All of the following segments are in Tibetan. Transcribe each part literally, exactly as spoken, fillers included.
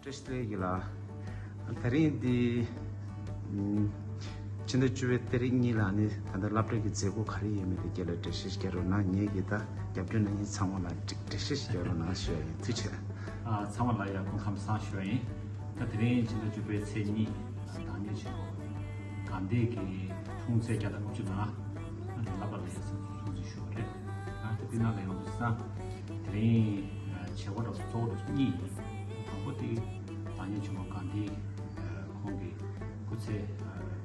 བཀྲ་ཤིས་བདེ་ལེགས་ལགས། དེ་རིང་འདི་ཕྱི་ཟླ་བཅུ་པའི་ཏ་རིག་གཉིས་ལ་ནི་ད་ལྟ་སློབ་གྲྭའི་མཛད་སྒོ་ག་རེ་ཡོད་མེད་དེ་རྒྱབ་ལ་འགྲེལ་བཤད་རྒྱག་རོགས་གནང་། ངས་ཀྱི་ད་རྒྱབ་སྐྱོར་གནང་མཁན་ཚང་མ་ལ་འགྲེལ་བཤད་རྒྱག་རོགས་གནང་ཞུ་ཡ་ཡིན། ཐུགས་རྗེ་ཆེ། ཨ། ཚང་མ་ལ་ཡ་སྐུ་ཁམས་བཟང་ཞུ་ཡ་ཡིན། ད་དེ་རིང་ཕྱི་ཟླ་བཅུ་པའི་ཚེས་གཉིས་བདག་ཉིད་ཆེན་པོ་གྷན་དྷི་གི་འཁྲུངས་ཚེས་བརྒྱ་དང་ལྔ་བཅུ་ང་ལ་ལབ་པ་ལ་ཡ་སྲུང་བརྩི་ཞུ་བ་རེད། ཨ། དེ་དེ་ནང་ལ་ཡང་དུ་ས་དེ་རིང་བྱེད་སྒོ་འདྲ་བོ་གཙོ་བོ་འདྲ་བོ་གཉིས་ཡིན། དང་པོ་དེ་བདག་ཉིད་ཆེན་པོ་གྷན་དྷི་ཁོང་གི་སྐུ་ཚེ་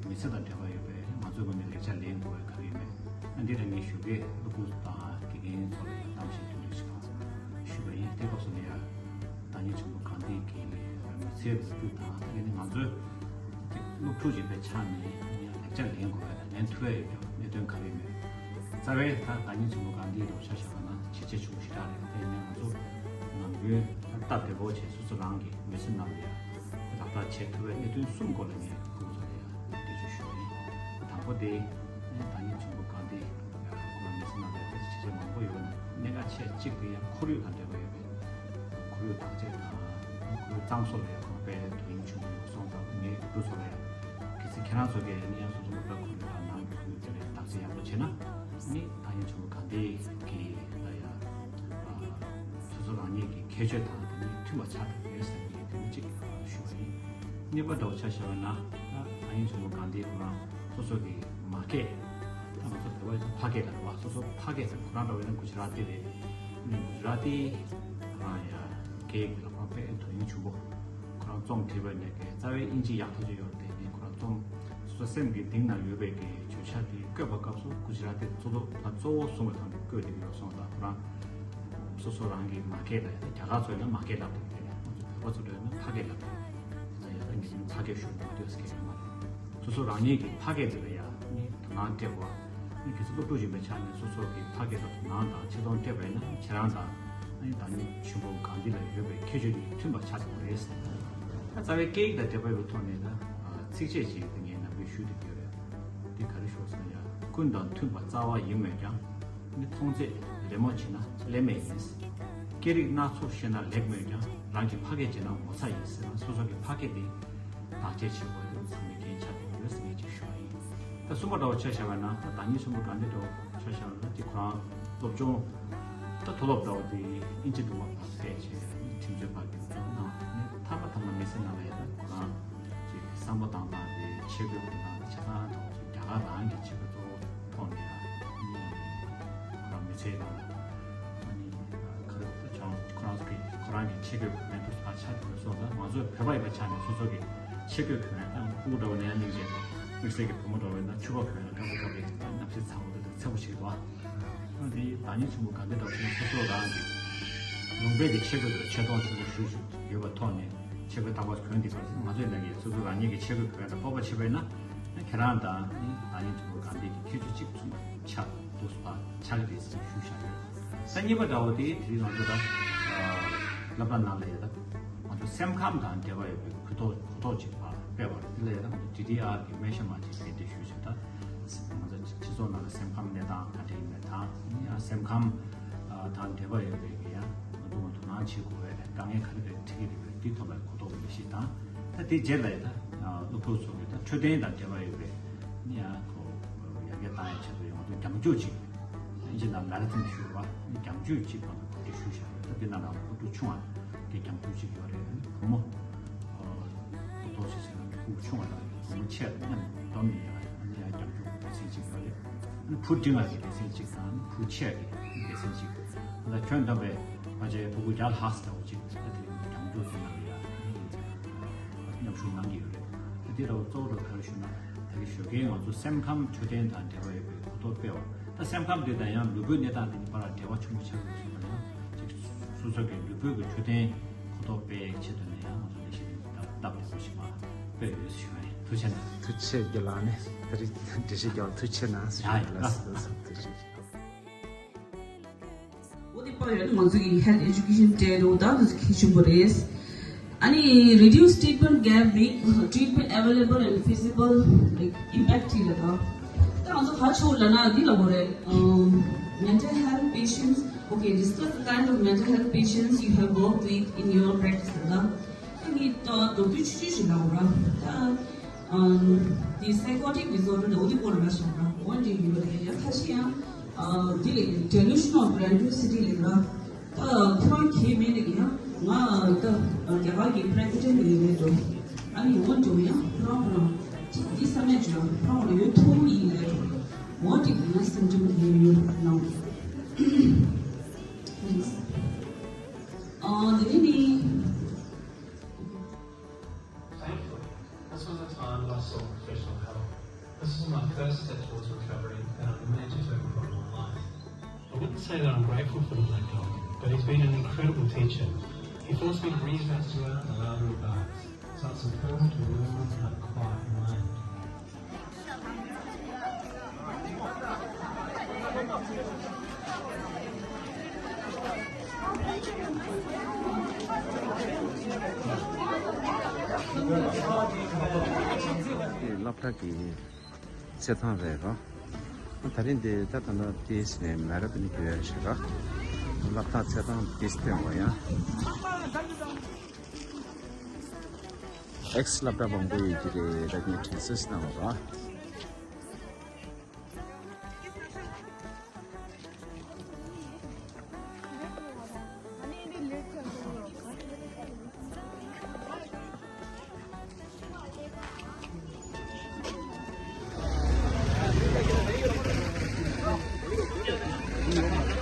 མི་ཚེ་དང་འབྲེལ་བ་ཡོད་པའི་ང་ཚོའི་ངོས་ནས་ལེགས་ཆ་ལེན་དགོས་པའི་ག་རེ་ཡོད་མེད། ཨ། འདི་རང་ངས་ཞུ་གི། སློབ་ཕྲུག་དང་དགེ་རྒན་ཚོ་ལ་ཡང་གཏམ་བཤད་ཐུང་ཐུང་ཞིག་ཞུས་པ་ཡིན། དེ་སྐབས་སུ་ལ་ཡ་བདག་ཉིད་ཆེན་པོ་གྷན་དྷི་གི་མི་ཚེའི་ལོ་རྒྱུས་དང་། ད་གིན་ང་ཚོའི་སློབ་ཕྲུག་ཡིན་པའི་ཆ་ནས་ཡང་ལེགས་ཆ་ལེན་དགོས་པ་དང་ལེན་ཐུབ་ཡ་ཡོད་རྒྱུ་གནད་དོན་ག་རེ་ཡོད་མེད། རྩ་བའི་ད་བདག་ཉིད་ཆེན་པོ་གྷན་དྷི་ལ་ཆ་བཞག་པ་ན་བྱས་རྗེས་ཆེན་པོ་ཞེ་དྲག་རེད། དེ་ནས་ང་ཚོ་ནམ་རྒྱུན་སྟབས་བདེ་པོ་བྱས། སོ་སོ་རང་གི་མི་ཚེ་ནང་ལ་ཡ་ལག་བསྟར་བྱེད་ཐུབ་པའི་གནད་དོན་གསུམ་སྐོར་ལ་ངས་སྐུ་ཚོ་ལ་ཡ་འགྲེལ་བརྗོད་ཞུ་བ་ཡིན། དང་པོ་དེ་བདག་ཉིད་ཆེན་པོ་གྷན་དྷི་ཁོ་རང་མི་ཚེ་ནང་ལ་ཡ་བྱས་རྗེས་མང་པོ་ཡོད་ན་གནད་འགག་ཆེ་གཅིག་དེ་ཡང་ཁོར་ཡུག་དང་འབྲེལ་བ་ཡོད་པའི། ཁོར་ཡུག་བརྟག་དཔྱད་དང་ཁོར་ཡུག་གཙང་བཟོ་ལ་ཡང་ཁོ་རང་དཔེ་དོ་དབྱིངས་ཆེན་པོ་ཡོད་སོང་ཙང་། ངས་སློབ་ཕྲུག་ཚོ་ལ་ཡང་གལ་སྲིད་ཁྱེད་རང་ཚོ་གིས་ཡིན་ན་ཡང་སོ་སོ་སློབ་གྲྭ་ཁོར་ཡུག་དང་ནང་གི་ཁོར་ཡུག་དེ་ལ་བརྟག་དཔྱད་ཡག་པོ་བྱས་ན། ནི་བདག་ཉིད་ཆེན་པོ་གྷན་དྷི་གི་ད་ཡང་སོ་སོ་རང་ཉིད་ཀྱི་ཁྱད་ཆོས་དང་དེ་ནི་མཐུན་པ་ཆགས་ཐུབ་ཡོད་ཟེར་ནས་དེ་འདྲ་གཅིག་ཞུ་བ་ཡིན། གཉིས་པ་འདྲ་བོ་ཆ་བཞག་པ་ན། ད་བདག་ཉིད་ཆེན་པོ་གྷན་དྷི་ཁོ་རང་སོ་སོ་གི་མ་སྐད། ད་ང་ཚོ་བོད་པ་ཡིན་ན་ཕ་སྐད་ལ་རེད་བ། སོ་སོ་ཕ་སྐད་ཟེར། ཁོ་རང་འདྲ་བོ་ཡིན་ན་གུ་ཇི་ར་ཏི་རེད། ཨ་ནི་གུ་ཇི་ར་ཏི་ཁོ་རང་ཡ་སྐད་ཡིག་ལ་ཁོ་རང་དཔེ་དོ་དབྱིངས་ཆེན་པོ། ཁོ་རང་རྩོམ་བྲིས་པ་ནས་ཀྱི་རྩ་བའི་དབྱིན་ཇི་ཡག་ཐག་ཆོད་ཡོད་རེད། དེ་ནི་ཁོ་རང་རྩོམ་སོ་སོ་སེམས་ཀྱི་གཏིང་ན་ཡོད་པའི་གི་བརྗོད་བྱ་དེ་བཀོད་པའི་སྐབས་སུ་གུ་ཇི་ར་ཏི་གཙོ་བོ་ད་གཙོ་བོ་བཟུང་བའི་ཐོག་ནས་བཀོད་བསྡད་ཡོད་སོང་ཙང་། ཁོ་རང་སོ་སོ་རང་གི་མ་སྐད་ལ། རྒྱ་གར་ཚོ་ཡིན་ན་མ་སྐད་ལབ་འདུག་དེ་ང་ཚོ་བོད་པ་ཚོ་འདྲ་ཡིན་ན་ཕ་སྐད་ལབ་འདུག་ད་ཡ་ད་ངེད་ཚོ་ཕ་སྐད་ཤོད་མ་འདོད་སྐད་ཡོད་མ་རེད། སོ་སོ་རང་ཉིད་ཀྱི་ཕ་སྐད་དེ་ལ་ཡ་ནི་དོ་སྣང་སྤྲད་དགོས། ནི་གལ་སྲིད་སློབ་ཕྲུག་ཡིན་པའི་ཆ་ནས་སོ་སོ་གི་ཕ་སྐད་ལ་དོ་སྣང་དང་ཆེ་མཐོང་སྤྲད་པ་ཡིན་ན་ཁྱེད་རང་དང་ཨ་ནི་བདག་ཉིད་ཆེན་པོ་གྷན་དྷི་ལ་ཡོད་པའི་ཁྱད་ཆོས་དེ་མཐུན་པ་ཆགས་ཐུབ་པ་རེད། ད་རྩ་བའི་སྐད་ཡིག་དང་འབྲེལ་བ་ཡོད་པའི་ཐོག་ནས་ད་ཚིགས་བཅད་ཅིག་ངས་ནམ་རྒྱུན་ཞུ་བསྡད་ཀྱི་ཡོད་རེད། འདི་ག་རེ་ཞུ་ཟེར་ན་ཡ། ཀུན་དང་མཐུན་པ་རྩ་བ་ཡིན་མོད་ཀྱང་། ནི་མཐོང་ཚད་ལད་མོ་བྱེད་ན་ཀླད་མེད་ཡིན། སྐད་རིགས་སྣ་ཚོགས་ཤེས་ན་ལེགས་མོད་ཀྱང་། རང་གི་ཕ་སྐད་བརྗེད་ན་ངོ་ཚ་ཡིན་ཟེར་ན། སོ་སོ་གི་ཕ་སྐད་དེ་བརྟག་དཔྱད་བྱེད་དགོས་དེ་ཚང་མས་འགན་ཆགས་ཀྱི་ཡོད་ཟེར་ངས་ཅིག་ཞུ་བ་ཡིན། ད་གསུམ་པ་འདྲ་བོ་ཆ་བཞག་པ་ན། ད་བདག་ཉིད་ཆེན་པོ་གྷན་དྷི་འདྲ་བོ་ཆ་བཞག་པ་ན། དེ་ཁོ་རང་སློབ་སྦྱོང་ད་མཐོ་སློབ་འདྲ་བོ་དེ་དབྱིན་ཇི་ལུང་པ་བར་ཕེབས་བྱས་ཁྲིམས་རྩོད་པ་གི་སྦྱོང་གནང་ནས། མཐའ་མ་མཐའ་མ་མི་ཚེ་ནང་ལ་ཡ་ད་ཁོ་རང་ཅིག་བསམ་བློ་བཏང་སྟངས་དེ། ཆས་གོས་གོན་སྟངས་དེ། ཆ་ཚང་འདྲ་བོ་ཅིག་རྒྱ་གར་རང་གི་ཆས་གོས་གཙོ་བོ་ཐོག་ནས་ཡ་ཁོ་རང་མི་ཚེ་ནང་ལ་ཨ་ནི་ག་རེ་ད་ཁོ་རང་ཁོ་རང་གི་ཁོ་རང་གི་ཆས་གོས་གོན་དུས་ཕར་ཆ་དེ་སོགས་ལ། ང་ཚོའི་བོད་པ་ཡིན་པའི་ཆ་ནས་སོ་སོ་གི་ཆས་གོས་གོན་ཡ་དང་། ཕྲུ་གུ་འདྲ་བོ་ནས་ཡང་སྙིང་རྗེ། དམིགས་བསལ་གྱི་བུ་མོ་འདྲ་བོ་ཡིན་ན་ཕྱུ་པ་གོན་ཡ་དཀའ་པོ་དཀའ་པོ་རེད། གནམ་གཤིས་ཚ་བོ་དེ་དང་འཚེར་པོ་ཞིག་རེད་བ། འོན་ཏེ་བདག་ཉིད་ཆེན་པོ་གྷན་དྷི་འདྲ་བོ་ཞིག་སོ་སོ་རང་གི་ལུང་པའི་གི་ཆས་གོས་དེ་ལ་ཆེ་མཐོང་ཆེན་པོ་ཞེ་པོ་ཞིག་ཡོད་པའི་ཐོག་ནས་ཆས་གོས་རྟག་པར་གོན་བསྡད་པ་ཞིག་ང་ཚོའི་ནང་གི་སོ་སོ་རང་ཉིད་ཀྱི་ཆས་གོས་གོན་ཡ་ལ་སྤོབས་པ་བྱེད་པ་ཡིན་ན། ཁྱེད་རང་དང་ནི་བདག་ཉིད་ཆེན་པོ་གྷན་དྷི་གི་ཁྱད་ཆོས་གཅིག་མཚུངས་པ་ཆགས་འདུག་པ་ཆགས་ཀྱི་རེད་ཟེར་ཞུས་བཞག་ཡོད། ད་གཉིས་པ་འདྲ་བོ་དེ་དེ་རིང་ང་ཚོ་ད་སློབ་གྲྭ་ནང་ལ་ཡ་ད་ང་ཚོ་སེམས་ཁམས་དང་འབྲེལ་བ་ཡོད་པའི་གོ་རྟོགས་གོ་རྟོགས་ཅིག་སྤེལ་བ་རེད། དེ་ལ་ཡ་ད་ང་ཚོ་ཌི་ཊི་ཨར་གི་སྨན་ཞབས་མ་ཅིག་གདན་འདྲེན་ཞུས་བྱས། ད་ང་ཚོ་སྤྱི་ཚོགས་ནང་ལ་སེམས་ཁམས་གནས་སྟངས་ག་འདྲ་ཡིན་མིན་དང་། ཡང་སེམས་ཁམས་དང་འབྲེལ་བ་ཡོད་པའི་གི་ཡང་ང་ཚོ་དོ་སྣང་བྱེད་དགོས་པའི་དཀའ་ངལ་ག་རེ་ག་རེ་འཕྲད་ཀྱི་རེད་པས། དེའི་ཐོག་ལ་གོ་རྟོགས་ཡོད་པ་ཞིག་དང་། ད་དེ་རྗེས་ལ་ཡ་ད་སློབ་ཕྲུག་ཚོ་གི་ད་འཕྲོད་བསྟེན་དང་འབྲེལ་བ་ཡོད་པའི་ཡང་ཁོ་ཡར་རྒྱས་བཏང་ཡའི་ཆེད་དུ་ཡང་ང་ཚོ་རྒྱང་སྐྱོད་ཅིག་དབྱིན་ཇི་ནང་མ་ར་ཐོན་ཞུ་བ། རྒྱང་སྐྱོད་ཅིག་ང་ཚོ་གོ་སྒྲིག་ཞུས་བཞག་ཡོད། ད་དེ་ནང་ལ་སློབ་ཕྲུག་ཆུང་བ་གི་རྒྱང་སྐྱོད་ཅིག་ཡོད་རེད། བུ་མོ་ཏོག་ཏོག་ཞིག་བྱས་ན་ཕྲུ་གུ་ཆུང་བ་དང་བུ་མོ་ཆེ་བ་མཉམ་སྡོམ་ནས་ཡང་ཡང་རྒྱང་སྐྱོད་སྡེ་ཚན་ཅིག་ཡོད་རེད། ཕྲུ་གུ་འབྲིང་བ་གི་སྡེ་ཚན་ཅིག་དང་ཕྲུ་གུ་ཆེ་བ་གི་སྡེ་ཚན་ཅིག་ད་ཁྱོན་བསྡོམས་པས་ཕལ་ཆེར་ཕྲུ་གུ་བརྒྱ་ལྷག་ཙམ་འདྲ་བོ་ཅིག་ད་དེ་རིང་རྒྱང་སྐྱོད་དེ་ནང་ལ་ཡང་མཉམ་ཞུགས་གནང་གི་ཡོད་རེད། ད་དེ་འདྲ་བོ་གཙོ་བོ་ག་རེ་ཞུ་ན། ད་གི་ཞོགས་ཀས་ང་ཚོ་སེམས་ཁམས་འཕྲོད་བསྟེན་དང་འབྲེལ་བ་ཡོད་པའི་གོ་རྟོགས་སྤེལ་བ། ད་སེམས་ཁམས་དེ་དང་ཡང་ལུས་པོའི་གནས་སྟངས་དེ་གཉིས་བར་ལ་འབྲེལ་བ་ཆེན་པོ་ཆགས་ཡོད་ཚུལ་དང་། ཡང་ཅིག་སོ་སོ་གི་ལུས་པོའི་གི་འཕྲོད་བསྟེན་གོ་རྟོགས་སྤེལ་ཡག་ཆེད་དུ་ནས་ཡང་ང་ཚོ་ལས་གཞི་འདི་སྟབས་བདེ་པོ་ཞིག་མ་སྤེལ་ཡོད་ཞུ་བ་ཡིན། ཐུགས་རྗེ་གནང་། ཐུགས་རྗེ་ཆེ་རྒན་ལགས། ནས་ད་རེས་འགྲེལ་བཤད་རྒྱག་པར་ཐུགས་རྗེ་གནང་ཞུ་ཡ་ཡིན། ལགས་སོ། ལགས་སོ། ཐུགས་རྗེ་ཆེ། འོ་དེ་པར་ཡོད་ང་ཚོ་གི་health education day་རུ་ད་འདི་ཚོ་གལ་ཆེན་པོ་རེད། ཨ་ནི་reduce treatment gap, make treatment available and feasible, like, impact ཡོད་ད། ད་ང་ཚོ་ག་ཆོ་ལ་ན་འདི་ལ་གོ་རེད། Um, mental health patients, okay, discuss the kind of mental health patients you have worked with in your practice ལ་ད། ནི་ད་མདོར་བསྡུས་ཆུང་ཆུང་ཞིག་ལབ་ར། ད་ཨ་འདི་psychotic disorder འདི་འོ་འདི་སྐོར་ལ་ཞུ་ར། འོ་འདི་ཡོད་རེད། ཡ་ཁ་ཤས་ཡང་ཨ་འདི་ལས་delusion of grandiosity ལས་ར། ད་ཁོ་རང་གལ་མེད་ནས་ཀྱི་ཡང་ང་ད་རྒྱ་གར་གྱི་president ཡིན་རེད་འདུག་ཨ་ནི་འོ་འདི་ཡང་ཁོ་རང་ཁོ་རང་འདི་བསམ་ཡས་བྱོས་ཁོ་རང་ལ་ཡོད་ཐུག་ཡིན་རེད་འདུག་འོ་འདི་ཡང་symptom དེ་ཡོད་ནང་། ཨ་འདི་ནི། Thankfully, this was a time that I sought professional help. This was my first step towards recovery, and I managed to improve my life. I wouldn't say that I'm grateful for the black dog, but he's been an incredible teacher. He forced me to reason things out and allow the advice. So it's important to learn how to quiet your mind. སློབ་གྲྭ་གི་རྩེད་ཐང་རེད་རོ། ད་རིང་འདི་ད་ད་ནོ་ཏིས་ནས་མ་ར་པི་ནི་གུ་ཡ་ཞེས་རོ། སློབ་གྲྭ་རྩེད་ཐང་ཏིས་སྟོན་བ་ཡང་། ཨེག་སི་སློབ་གྲྭ་མང་པོ་ཡོད་ཀྱི་རེད། ད་ངས་དྲན་གསོ་གནང་བ་རོ།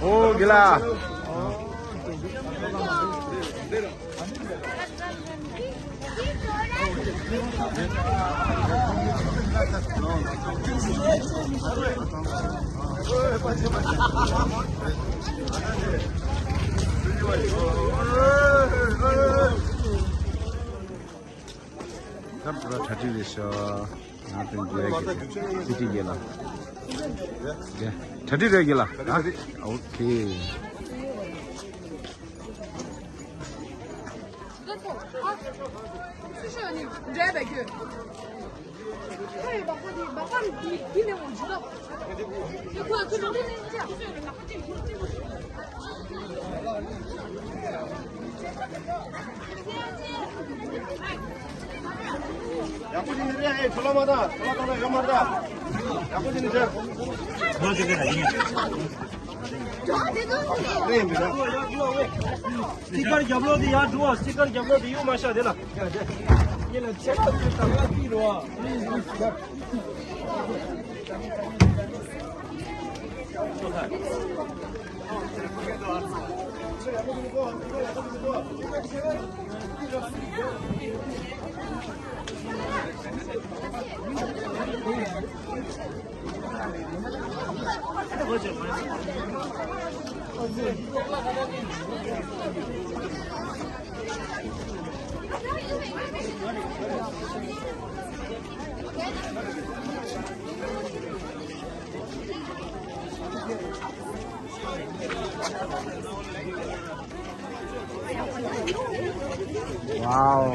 ཨོ་གི་ལ། ད་པུ་ར་གྲ་སྒྲིག་རེད་ཤག་ང་དང་རྒྱལ་གྱི་ཅི་ཏི་རྒྱལ་ལ། ཡ། གྲ་སྒྲིག་རེད་རྒྱལ་ལ། ཨ། ཨོ་ཁེ། ཡག་པོ་ཅིག་ནི་རེད། ཨེ། ཁྲོ་ལོ་མ་ད། ཁྲོ་ལོ་ད་ད་ཡོད་མ་རེད་ད། ཡག་པོ་ཅིག་ནི་རེད། ཁོ་ཅིག་གི་ད་ཡིན། རེད་མི་རེད། སི་ཀར་རྒྱབ་ལོགས་དེ་ཡར་འགྲོ་བ། སི་ཀར་རྒྱབ་ལོགས་དེ་ཡོད་མ་ཤག་དེ་ལ། ཡིན་ལ་ཆེ་ཁ་ཚོས་ད་ལ་ཕི་རོ་ཨ། Wow.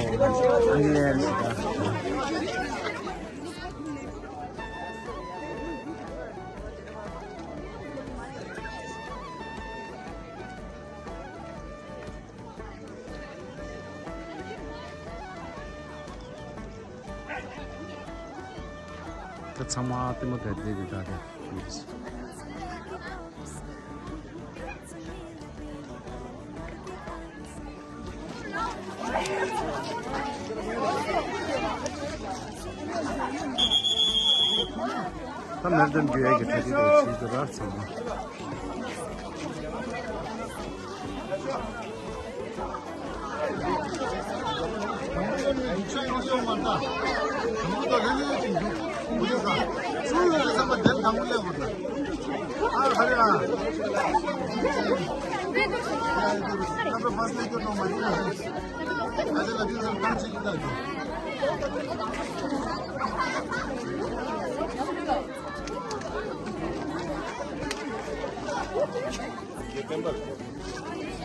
ད་ཚང་མ་ལྟད་མོ་བལྟས་བསྡད་ཀྱི་ད་རེད། ད་མེར་དོན་རྒྱུ་ཡས་ཀྱི་གྲ་སྒྲིག་དེ་བྱེད་དུ་ར་ཚང་མ།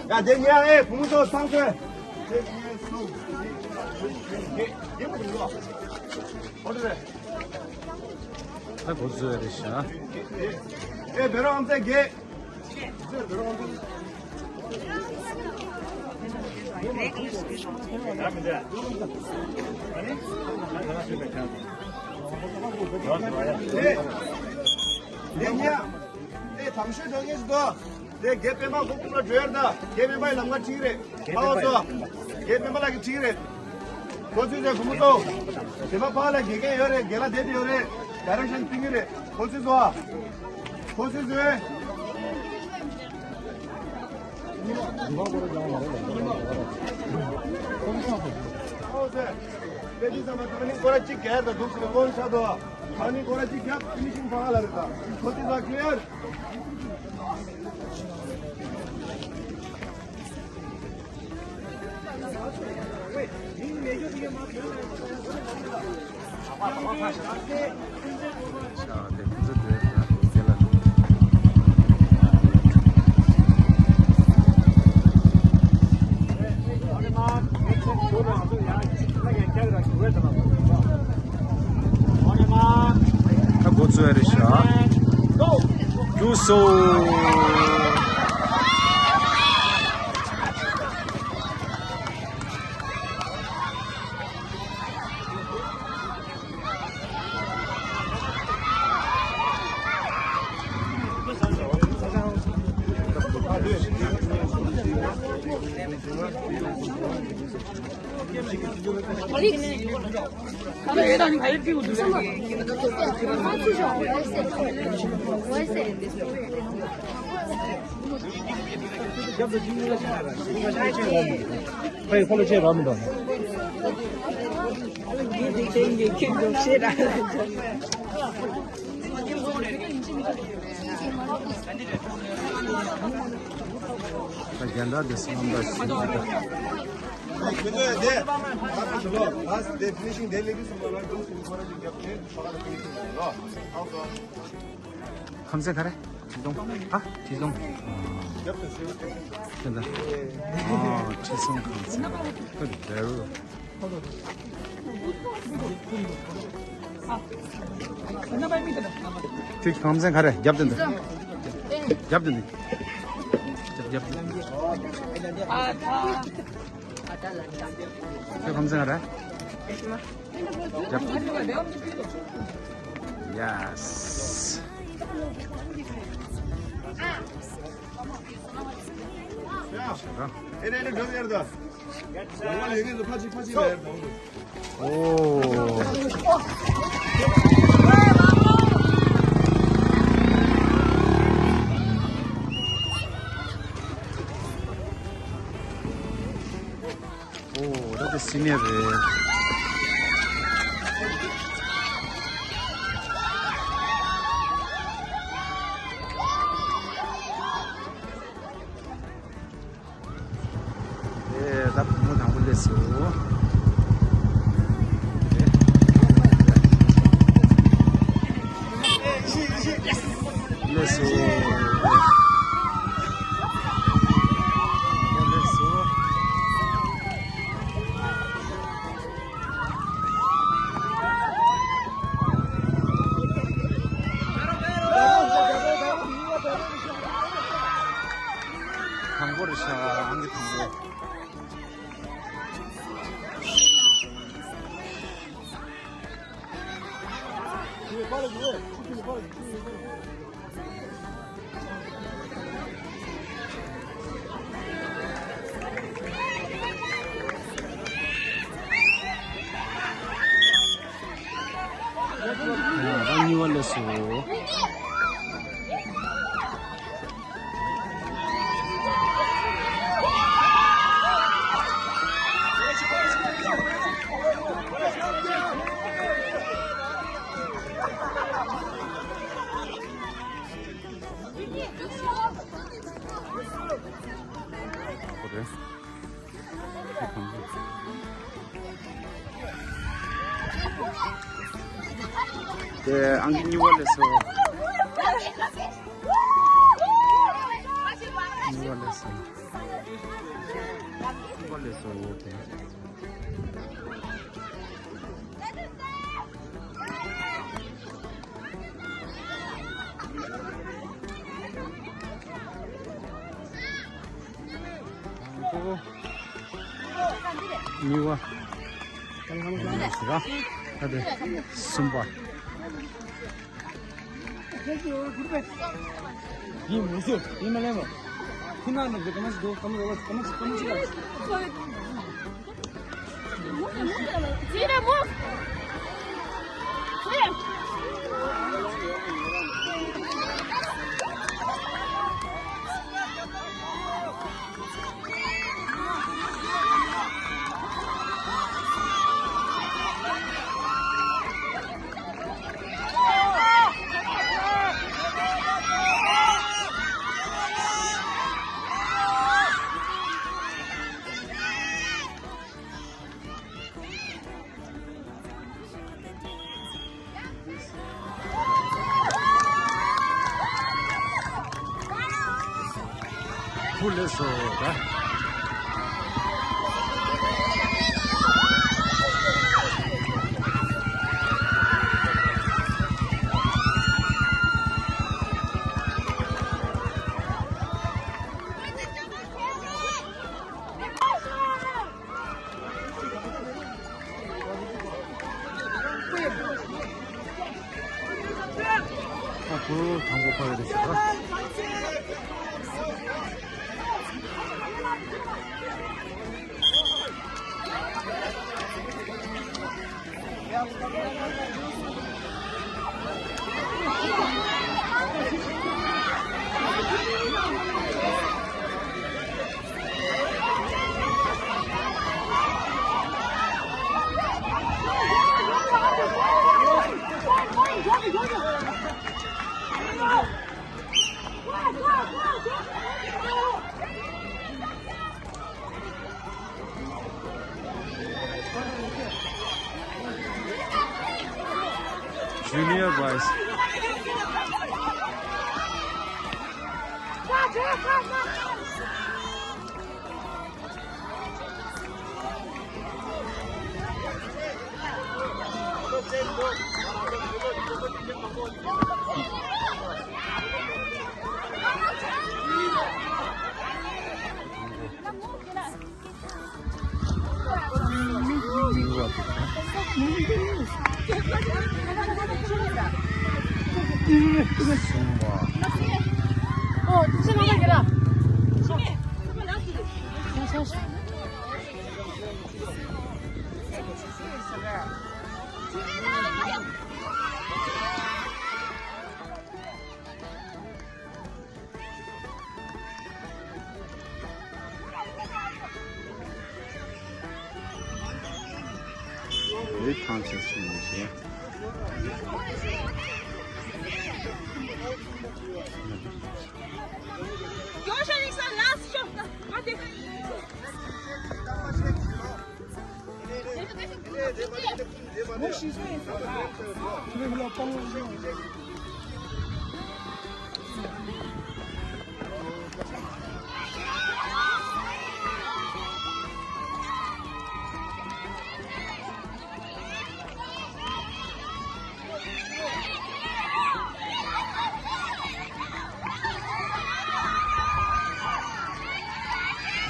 ཡ་དེ་ཉལ་ཨེ་བུ་མོ་ཚོ་སང་ཁོས། ད་གོ་ཚོད་རེད་ཤག་ཨེ་བེ་རོ་ཨམ་ཚེ་དགེ། ལས་ཉ། ལས་དང་ཤོས་འགྲོ་ངེས་སུ་དོ། དེ་རྒྱལ་པད་མ་ཁོ་ཀུན་ལ་འགྲོ་ཡར་ད། རྒྱལ་པད་མ་ཡི་ལམ་ཁ་ཁྲིད་རེད། ཕ་བ་ཚོ། རྒྱལ་པད་མ་ལགས་ཀྱི་ཁྲིད་རེད། ཁོ་ཚོས་ཟེར་གུ་མུ་ཏོ། རྒྱལ་པ་ཕ་ལ་དགེ་རྒན་ཡོད་རེད། རྒན་ལགས་བསྡད་དེ་ཡོད་རེད། རྒྱ་རམ་ཤན་ཕིང་གི་རེད། ཁོ་ཚོས་ཚོ། ཁོ་ཚོས་ཚོས། ཁོ་ཚོས་ཚོས། དེ་དུས་ཙམ་པ་ད་ནི་སྐོར་ར་གཅིག་གེར་དང་འདུག་ཟེར་ནས་ཀོན་ཆགས་དོ། ད་ནི་སྐོར་ར་གཅིག་རྒྱབ་ཕི་ནི་ཤིང་ཕ་ལ་རེད་ད། ཁོ་ཚོས་ཚོ་ཀི་ལི་ཡར། ད་འགོ་ཚུགས་ཡ་རེད་ཤག་རྒྱུགས་སོང་། ད་རྒན་བདག་དེ་སོང་ད་ཞུ། ཁམས་ཚན་ག་རེ། ཁྲི་སྲོང་། ཨ། ཁྲི་སྲོང་། ཁྱོད་ད། ཨ། ཁྲི་སྲོང་ཁམས་ཚན། ཁོ་དེ་རུ། ཁྲི་ཁམས་ཚན་ག་རེ། རྒྱབ་དེ་འདུག་རྒྱབ་དེ་འདུག་རྒྱབ་རྒྱབ་དེ་འདུག་ཁྲི་ཁམས་ཚན་ག་རེ། རྒྱབ། ཡེ་སི། ཨེ་རེ་རེ་འགྲོ་ཡར་ད། ཡང་ལས་ངན་ཚོ་ཕ་ཅིག་ཕ་ཅིག་ལ་ཡར་ད། ཨོ། ཨོ། ད་དེ་སི་ནི་ཡར་རེད། ཨེ། ད་བུ་མོ་དང་པོ་སླེབས་སོང་། སླེབས་སོང་། སླེབས་སོང་། དང་པོ་རེད་ཤག་ཨང་ཀི་དང་པོ། ཡ། ད་གཉིས་པ་སླེབས་སོང་། དེ་ཨང་ཀི་གཉིས་པ་སླེབས་སོང་། གཉིས་པ་སླེབས་སོང་། གཉིས་པ་སླེབས་སོང་། འོ་དེ། དང་པོ། གཉིས་པ། ཡིན་ཟེར་ར། ད་དེ་གསུམ་པ། ཡིན་མི་ཟེར། ཡིན་མ་ལེན་མོ། ཁྱིམ་ནང་ནས་ག་མ་ཞིག་འདུག་ག་མ་རེད། ག་མ་ཞིག་ག་མ་ཞིག་ལ། ཕུ་ལེ་སོ་ད། ཨ་ཁུ་དང་པོ་ཕ་གི་རེད་ཤག Junior boys.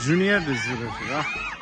Junior དེ་ཟེར་རེད་ཟེར་ར།